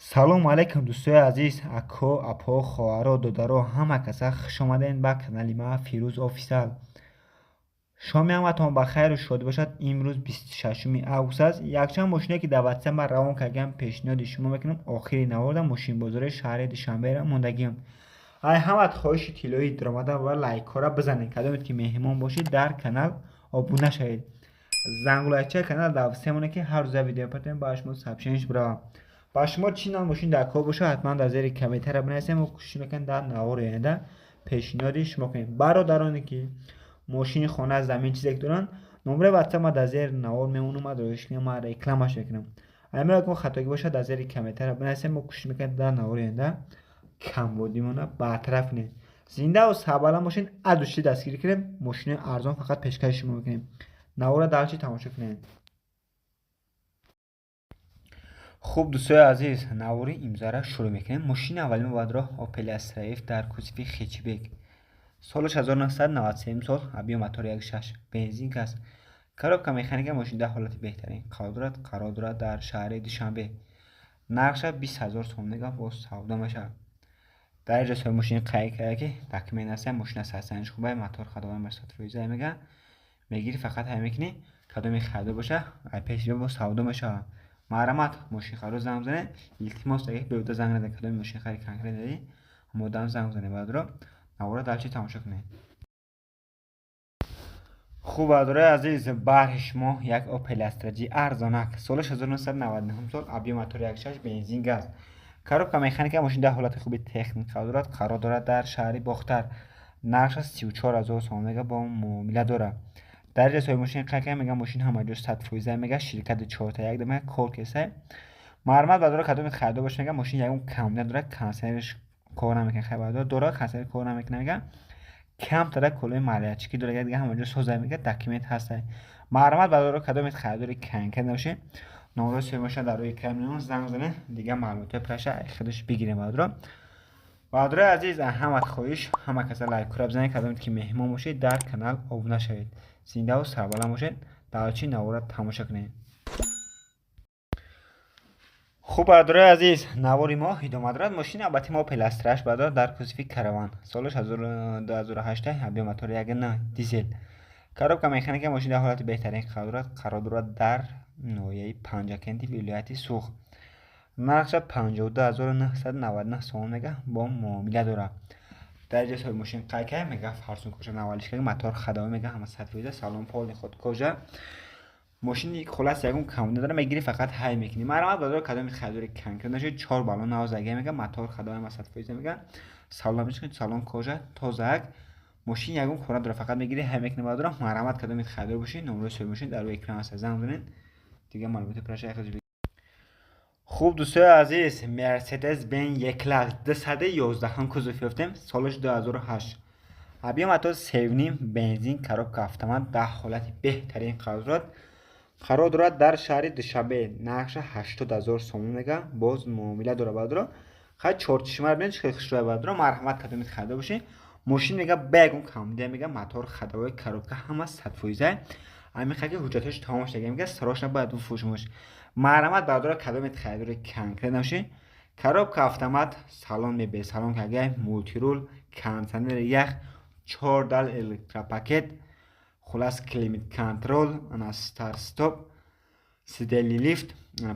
Салом алейкум, дӯстои азиз, ако, апо, хоҳаро, додаро, ҳама каса хуш омадед ба канали ма Фирӯз Офисал. Шоми ҳаматон ба хайру шодӣ бошад. Имрӯз 26 август аст. Якчанд мошине, ки дар ватсап ман равон кардам, пешниҳоди шумо мекунам. Охири наворда мошинбозори шаҳри Душанберо мондагиам. Ай ҳамат хоҳиши тиллоӣ даромада ва лайкҳоро бизанед. Кадомед ки меҳмон бошед, дар канал обуна шавед. Зангулачаи канал дар монед, ки ҳар рӯза видео партем, ба шумо сообщение биравам. Ба шумо чӣ навъ мошин дар кор бошад, ҳатман дар зери комментария бинависед, мо кӯшиш мекунем дар навори оянда пешниҳоди шумо кунем. Бародароне ки мошини хона, замин, чизе ки доранд, номраи ватсап ма дар зери навор мемонам, ма роиш кунем, ма рекламаш мекунам. Агар ягон хатогӣ бошад, дар зери комментария бинависед, мо кӯшиш мекунем дар навори оянда камбудимона бартараф кунем. Зиндаву сарбаланд бошед, аз дӯстӣ дастгирӣ кунем, мошинои арзон фақат пешкаши шумо мекунем. Наворро дальше тамошо кунед. Хуб, дӯстои азиз, навори имзара шурӯъ мекунем. Мошини аввалин мобадро Opel Astra F дар кузови хэтчбек. Солаш 1993 сол, объём мотор 1.6, бензин аст. Коробка механика, мошин дар ҳолати беҳтарин қарор дорад, қарор дорад дар шаҳри Душанбе. Нархша 20 ҳазор сомон мегӯяд, боз савдо мешавад. Дар инҷо соҳиби мошин қайд карда, ки документ аст, мошина сарсанҷ хубай, мотор ходовой 100% мегӯяд. Мегирӣ, фақат ҳай мекунӣ, кадоме харидор боша, ай пеши боз савдо мешавад. Марҳамат, мошинхариро занг бизанед. Илтимос, агар беҳуда занг назанед, кадоми мошинхари конкрет дорӣ, ҳамодам занг бизанед. Бародаро, наворро дальше тамошо кунед. Хуб, бародарои азиз, баҳри шумо як Opel Astra J арзонак. Солаш 1999 сол, объём мотор 1.6, бензин, газ. Коробка механика, мошин дар ҳолати хуби техника дорад, қарор дорад дар шаҳри Бохтар. Нархаш 34 ҳазор сомон мега, бо муомила дорад. Дар инҷа соҳиби мошин қайд карда, мегӯяд, мошин ҳама ҷо 100% мега, ширкати чорта як мега, кор кесай. Марҳамат, бародаро, кадомет харидор бошед, мега, мошин ягон камбуд надорад, кондиционераш кор намекунад. Хай, бародаро, дорад, кондиционер кор намекунад, мега. Камтара колои малячикӣ дорад, дига ҳама ҷо соза, мега, документ ҳаста. Марҳамат, бародаро, кадомет харидори конкрет набошед, номрои соҳиби мошина дар рӯи экран мемонад, занг бизанед, дигар маълумотҳои пурраша худаш бигирем, бародаро. Бародарои азиз, ҳамат хоҳиш, ҳама каса лайкҳоро бизанед, кадомет ки меҳмон бошед, дар канал обуна шавед. Зиндаву сарбаланд бошед, дальше наворро тамошо кунед. Хуб, бародарои азиз, навори мо идома дорад. Мошини албатта мо Opel Astra H, бародар, дар кузови Караван. Солаш 2008, объём мотор 1.9, дизел. Коробка механика, мошин дар ҳолати беҳтарин қарор дорад, қарор дорад дар ноҳияи Панҷакенти вилояти Суғд. Нархша 52 999 сомон мега, бо муомила дорад. Дар инҷа соҳиби мошин қайд карда, мега, фарсун кожа навалиш карда, мотор ходовой мега, ҳама 100%, салон полный худ кожа. Мошини хулас ягон камбуд надорад, мегирӣ, фақат ҳай мекунӣ. Марҳамат, бародаро, кадоми харидори конкрет нашед, чор баллон навозага мега, мотор ходовой ҳама 100% мега, салон салон кожа тозаак, мошин ягон кор надорад, фақат мегирӣ, ҳай мекунӣ, бародаро. Марҳамат, кадоми харидор бошед, номрои соҳиби мошин дар рӯи экран аст, занг бизанед, дигар маълумоти пурраша. Хуб, дӯстои азиз, Mercedes Benz E-Class 211 кузов ёфтем, солаш 2008, объём мотор 3.5, бензин, коробка автомат, дар ҳолати беҳтарин қарор дорад, қарор дорад дар шаҳри Душанбе. Нархша 80 ҳазор сомон мега, боз муомила дорад, бародаро. Хай, чорчишмаро бинед, чӣ хеле хушрӯя, бародаро. Марҳамат, кадомед харидор бошед, мошин мега ба ягон камбудия мега, мотор ходовой, коробка ҳама 100%. Ҳамин хаки ҳуҷҷатҳош тамом шуда мега, срочно бояд бифурӯшемаш. Марҳамат, бародаро, кадомед харидори конкрет набошед, коробка автомат, салон мебел, салон кагай, мультируль, кондиционери ях, чор дал электропакет, хулас климат контроль, ана старт стоп, сиденье лифт,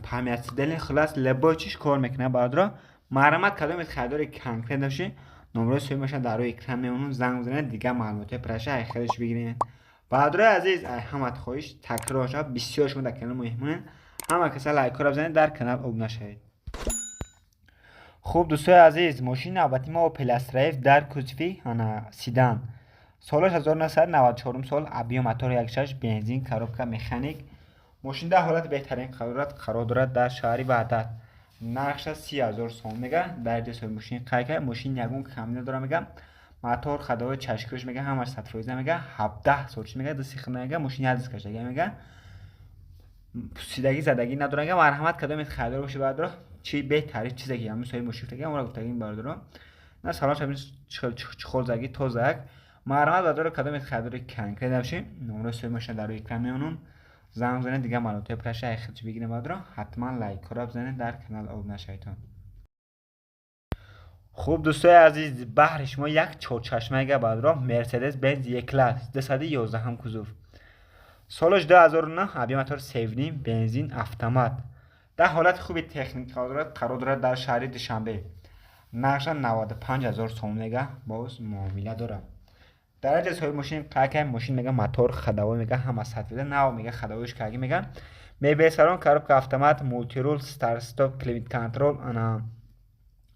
память сиденье, хулас любой чиш кор мекунад, бародаро. Марҳамат, кадомед харидори конкрет набошед, номрои соҳиби мошина дар рӯи экран мемонад, занг бизанед, дигар маълумотҳои пурраша ай худаш бигиред. Бародарои азиз, ай ҳамат хоҳиш такрор шавад, бисёр шумо дар канал меҳмонед, ҳама каса лайкҳоро бизанед, дар канал обуна шавед. Хуб, дӯстои азиз, мошини навбати мо Opel Astra F дар кузови ана седан. Солаш 1994 сол, объём мотор 1.6, бензин, коробка механик. Мошин дар ҳолати беҳтарин қарор дорад, қарор дорад дар шаҳри Ваҳдат. Нархша 30 ҳазор сомон мега. Дар инҷа соҳиби мошин қайд карда, мошин ягон камӣ надорад мега. Мотор ходовой, чашкирош мега, ҳамаш 100% мега, 17 сол чи мега, дасти худна мега, мошин як дастка шуда мега. Пусидагӣ, задагӣ надорад мега. Марҳамат, кадомед харидор бошед, бародаро, чи беҳтарин чизе ки ҳамин соҳиби мошин гуфтагӣ, амро гуфтагим, бародаро. На салон шабин чхол заги тозаак. Марҳамат, бародаро, кадомед харидори конкрет набошед, номрои соҳиби мошина дар рӯи экран мемонад, занг бизанед, дигар маълумотҳои пурраша ай худаш бигиред, бародаро. Ҳатман лайкҳоро бизанед, дар канал обуна шаведтон. Хуб, дӯстои азиз, баҳри шумо як чорчашмаи гап Мерседес Бенз Е-класс 211 кузов. Солаш 2009, объем мотор 3,5, бензин, автомат. Дар ҳолати хуби техникӣ қарор дорад дар шаҳри Душанбе. Нархша 95 000 сомон мега, боз муомила дорад. Дар ҷои соҳиби мошин қайкай мошин мега, мотор ходовой мега, ҳама сатвида нав мега, ходовойш карги мега. Мебел салон, коробка автомат, мультирул, старт стоп, климат контрол, ана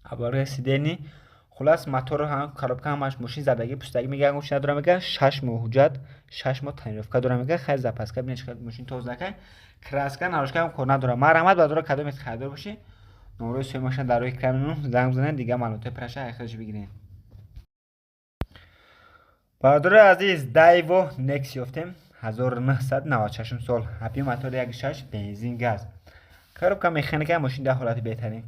обогрев сидений. Хулас, мотор коробка ҳамаш мошин задагӣ пустагӣ мега, ягон чи надора мега. 6 моҳ ҳуҷҷат, 6 моҳ тонировка дора мега. Хай, запаска бинед, чӣ мошин тоза кай. Краска нарошка ҳам кор надора. Марҳамат, бадора, кадомет харидор бошӣ, номрои соҳиби мошина дар рӯи экран занг бизанед, дигар маълумотҳои праша айхелш бигиред. Бародарои азиз, Дайво Некс ёфтем, 1996 сол, объем мотор 1.6, бензин, газ, коробка механика. Мошин дар ҳолати беҳтарин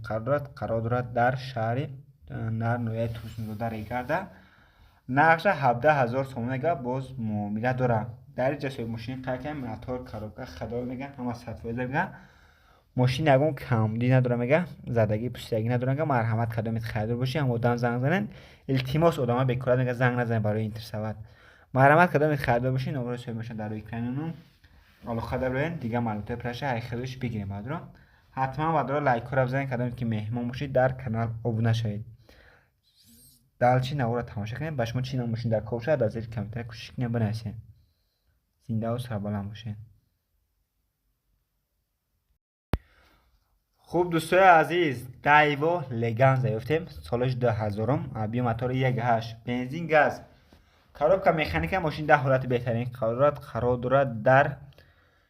қарор дорад дар шаҳри нар ноҳияи Турсунзода, Регарда. Нархша 17 000 сомон мега, боз муомила дорад. Дар ҷа соҳиби мошин қайкай мотор, коробка, ходовой мега, ҳама сатфоиза мега. Мошин ягон камбудӣ надора мега, задагӣ пустагӣ надора мега. Марҳамат, кадомет харидор бошӣ, ҳам одам занг занед. Илтимос, одама бекорат мега, занг назанед барои интересовать. Марҳамат, кадомет харидор бошӣ, номрои соҳиби мошина дар рӯи экран алоқа дароед, дигар маълумотҳои праша ҳайхелиш бигирем. Баъдро ҳатман баъдро лайкҳоро бизанед, кадомет ки меҳмон бошед, дар канал обуна шавед. Дальше наворро тамошо кунед, ба шумо чӣ ном мошин дар кор бошад, дар зери комментария кӯшиш кунед бинависед. Зиндаву сарбаланд бошед. Хуб, дӯстои азиз, Дайво Леганза ёфтем, солаш 2000, объем мотор 1.8, бензин, газ, коробка механика. Мошин дар ҳолати беҳтарин қарор дорад дар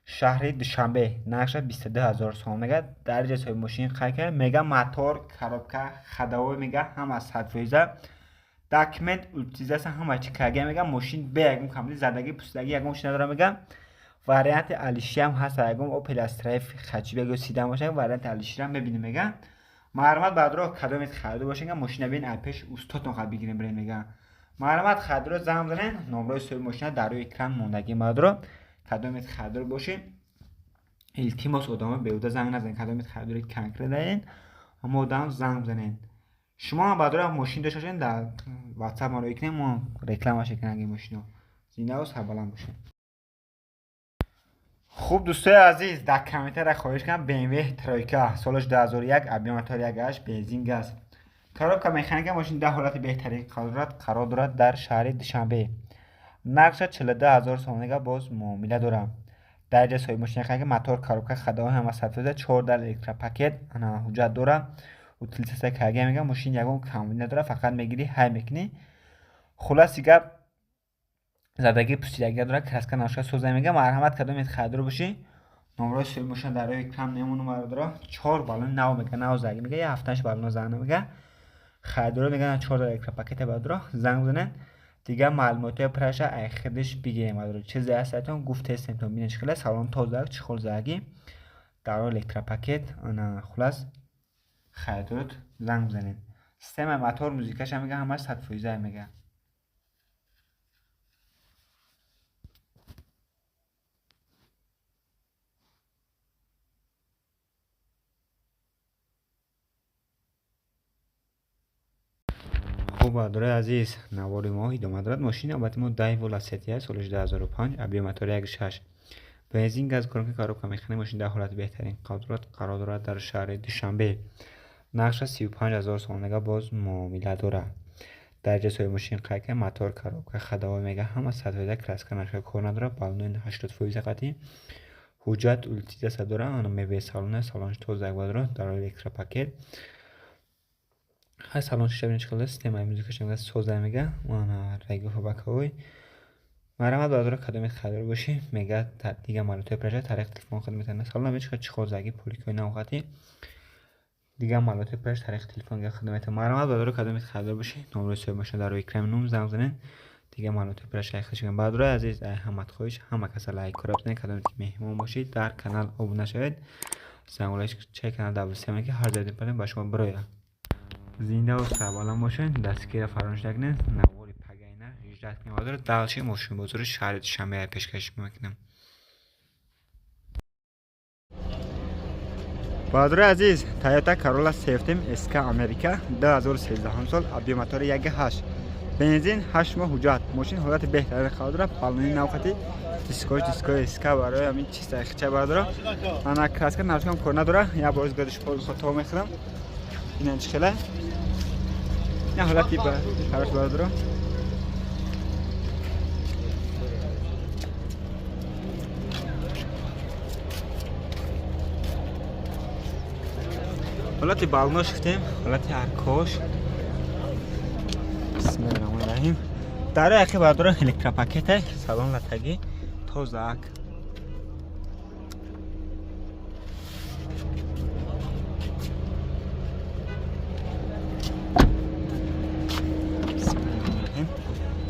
шаҳри Душанбе. Нархша 22 000 сомон мега. Дар ҷои соҳиби мошин қайд кард мега, мотор, коробка, ходовой мега, ҳама 100%, документ, утилизация ҳама чи карга мега. Мошин бе ягон камбудӣ, задагӣ пустагӣ ягон чи надора мега. Варианти алишиам ҳаст, ягон Опел Астраи хэтчбек ё седан бошад, варианти алишиам мебинем мега. Марҳамат, баъдро кадомет харидор бошед, мошина бин ай пеш устодтон хад бигирем бирем мега. Марҳамат, харидорро занг бизанед, номрои соҳиби мошина дар рӯи экран мондагӣ. Баъдро кадомет харидор бошед, илтимос, одамо беҳуда занг назанед, кадомет харидори конкретаен, ҳама одам занг бизанед. Шумо ҳам баъдро мошин дошта бошед, дар ватсап маро кунед, мо рекламаша кунем мошино. Зиндаву сарбаланд бошед. Хуб, дӯстои азиз, дар комментария хоҳиш кунам, BMW тройка, солаш 2001, объем мотор 1.8, бензин, газ, коробка механика. Мошин дар ҳолати беҳтарин қарор дорад дар шаҳри Душанбе. Нархша 42 000 сомон мега, боз муомила дорад. Дар ҷои соҳиби мошина қайд мотор, коробка, ходовой ҳама сатфоиза, чор дар электропакет, ана ҳуҷҷат дорад, утилизация карга мега. Мошин ягон камбудӣ надорад, фақат мегирӣ, ҳай мекунӣ. Хулоси гап, задагӣ пустидагӣ надорад, краска нарошка соза мега. Марҳамат, кадомет харидор бошӣ, номрои соҳиби мошина дар рӯи экран мемонам. Бародаро, чор баллони нав мега, нав заги мега, як ҳафтааш баллоно занг мега. Харидоро мегӯянд чор дар электропакета. Бародаро, занг бизанед, дигар маълумотҳои праша айхелиш бигирем. Бародаро, чизе ҳастатон гуфтестем, то бинед чӣ хеле салон тоза, чӣ хел заги дар электропакет. Ана, хулас, харидорот занг бизанед. Системаи мотор, музикаша мега, ҳамаш 100% мега. Хуб, бародарои азиз, навори мо идома дорад. Мошини албатта мо Дайво Ласетия, солаш 2005, объем мотор 1.6, бензин, газ, коробка механика. Мошин дар ҳолати беҳтарин қарор дорад дар шаҳри Душанбе. Нархша 35 000 сомон мега, боз муомила дорад. Дар ҷои соҳиби мошин қайд кард мотор, коробка, ходовой мега, ҳама 100%, краска нарошка кор надорад, баллони 80% қатъӣ, ҳуҷҷат, утилизация дорад. Ана мебел салона, салонаш тоза, бародаро, дар электропакет. Хай, салон шиша бинед чӣ хел, системаи музикаша мега соза мега, ана регофа боковой. Марҳамат, бародаро, кадомет харидор бошӣ мега, дигар маълумотҳои праша тариқи телефон худ метавонед. Салон бинед чӣ хел заги, поликҳои навқатӣ. Дигар маълумотҳои праш тариқи телефон худ метавонед. Марҳамат, бародаро, кадомет харидор бошӣ, номрои соҳиби мошина дар рӯи экран ном, занг бизанед, дигар маълумотҳои праша айхелш бигирем. Бародарои азиз, ай ҳамат хоҳиш, ҳама каса лайкҳоро бизанед, кадомет ки меҳмон бошед, дар канал обуна шавед, зангулачаи канал давлисия ки ҳар ҷо ба шумо бирояд. Зиндаву сарбаланд бошед, дастгирро фаромӯш накунед. Навори пагайна ждать кунед, бародаро, дальше мошинбозори шаҳри Душанбе пешкаш мекунам. Бародари азиз, Toyota Corolla сефтем SK Америка 2013 сол, объем мотори 1.8, бензин, 8 моҳ ҳуҷҷат. Мошин ҳолати беҳтарин қарор дорад, баллони навхати, дискош дискои SK барои ҳамин чиста хича бародаро. Ана краска наршкам кор надора, я боз гадиш хото мехӯрам. Ина чӣ хела? Ина ҳолати ба хорош бародаро. Ҳолати балнош гуфтем, ҳолати аркош. Бисмиллоҳир раҳмонир раҳим. Дарои ақи бардора электропакете, салон латагӣ, тозаак.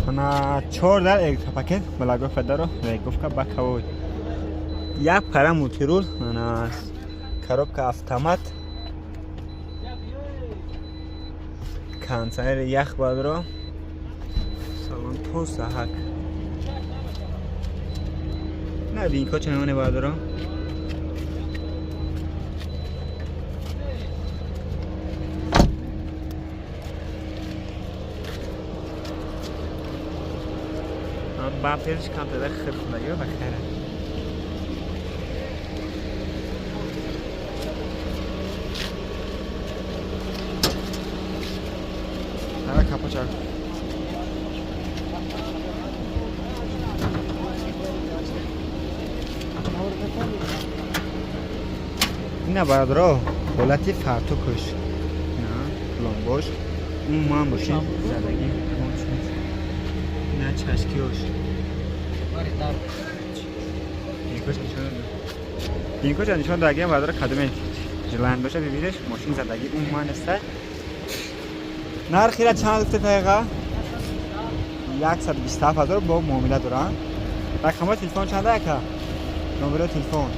Ана 4 дар электропакет, балагофа даро, реговка боковой. Як пара мультирул, ана коробка автомат. Кондиционер ях бадро, салон тозаҳак. На винко чамоне бадро. Бамперш камтар хир хундаги ба хайр. Капочак. Ина бародаро ҳолати фартукш, ина ломбош, умуман мошин задагӣ, ина чашкиош. Инкоша нишон дагиам бародаро, кадоме желание боша бибинеш, мошин задагӣ умуман неста. Нархира чанд гуфте таиқа? 127 ҳазор бо муомила доранд. Рақамҳои телефон чанда яка? Номерои телефон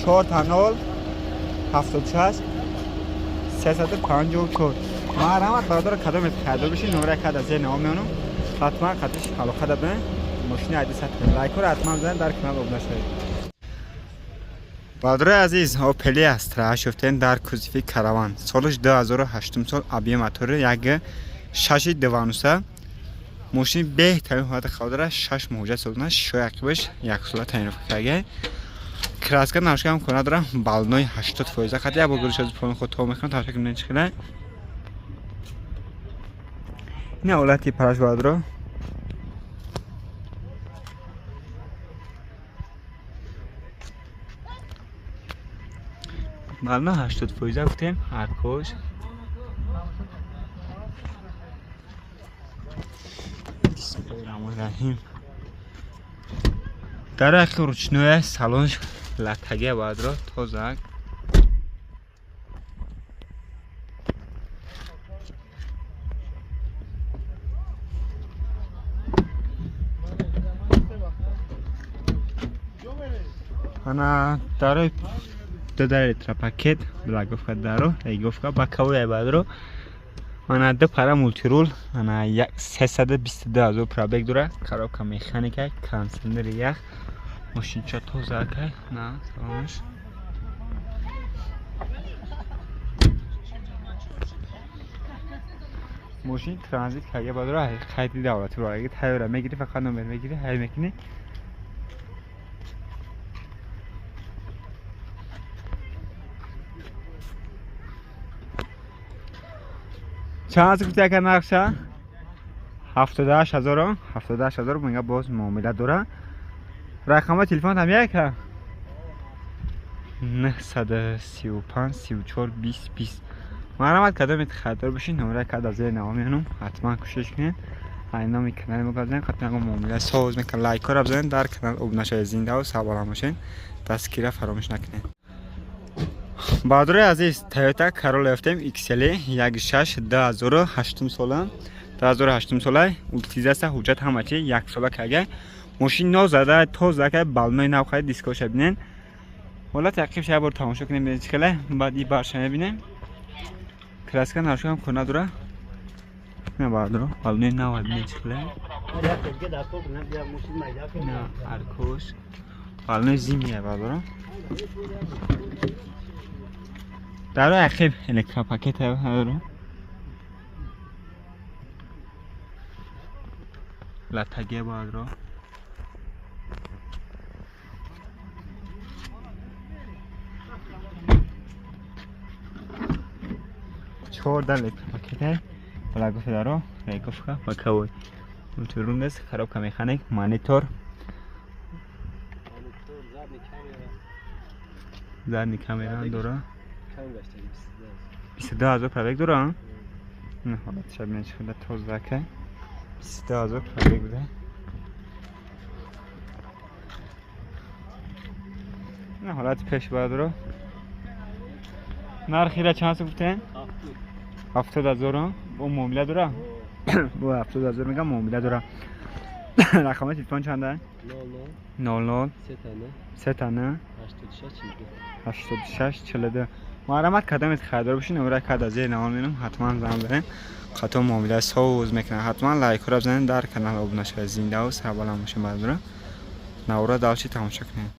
4 0 76 354. Марҳамат бародаро, кадомет харидор бишед, номера яка дар зери наво меонам. Ҳатман қадиш алоқа дабен. Мошини айди сат. Лайкҳоро ҳатман бизанед, дар канал обуна шавед. Бародарои азиз, Opel Astra шуфтем дар кузови Караван. Солаш 2008 сол, объем мотори 1.6 2.9. Мошин беҳтарин ҳолати қарор дорад, 6 моҳ ҳуҷҷат созна, шишои ақибаш як сола тонировка карда. Краска наршкам кор надора, баллонои 80% хати як бор гӯриш аз поён худ то мехонам, тамошо кунед чӣ хела. Ина ҳолати параш бародаро. Баллоно 80% гуфтем, аркош. Бисмиллоҳир раҳмонир раҳим. Дар ақи ручное, салонш латагия бародаро, тозак. Ана дарои ду дар электропакет, благовка даро, реговка боковой бародаро. Ана ду пара мультирул, ана 322 ҳазор пробег дора, коробка механика, кондиционери ях, мошинча тозакай, на салонаш. Мошин транзит карда бародаро, қайди давлатӣ ро аги тайёра мегирӣ, фақат номер мегирӣ, ҳай мекунӣ. Чанд гуфти яка нақша? 78 ҳазор, 78 ҳазор мега боз муомила дора. Рақамҳои телефон ҳам яка? 935 34 20 20. Марҳамат, кадомет харидор бошед, номера ка дар зери наво меонам, ҳатман кӯшиш кунед. Ай номи канали мо бизанед, ҳатман муомила соз мекунад. Лайкҳоро бизанед, дар канал обуна шавед, зиндаву сарбаланд бошед. Дастгирия фаромӯш накунед. Бародарои азиз, Toyota Corolla ёфтем XL 1.6 2008 сола. 2008 сола, утилизация, ҳуҷҷат ҳама чи як сола карда. Мошин нозада, тоза карда, баллонои нав харид, дискоша бинен. Ҳолати ақиб як бор тамошо кунем, бинед чӣ хела, баъд и барша мебинем. Краска наршам кор надора. На бародаро, баллонои нав бинед чӣ хела. На аркош. Баллонои зимняя бародаро. Дарои ақиб электропакет бародаро. Латагия бародаро. 14 электропакет, балагуфи даро, рейковка, боковой. Мультируль нест, коробка механик, монитор. Задний камера дора. 22 000 пробег дора. Ҳолатша бинед, чӣ хеле тозака. 22 000 пробег буда. Ин ҳолати пеш, бародаро. Нархира чанд гуфтем? 70 000. Бо муомила дора, бо 70 000 мегам, муомила дора. Рақами телефон чанда? 00 3 86 42. Марҳамат, кадомет харидор бошед, номера карда зери навор менам, ҳатман занг занед, хато муомила соз мекунад. Ҳатман лайкҳоро бизанед, дар канал обуна шавед. Зиндаву сарбаланд бошед, бародаро. Навора дальше тамошо кунед.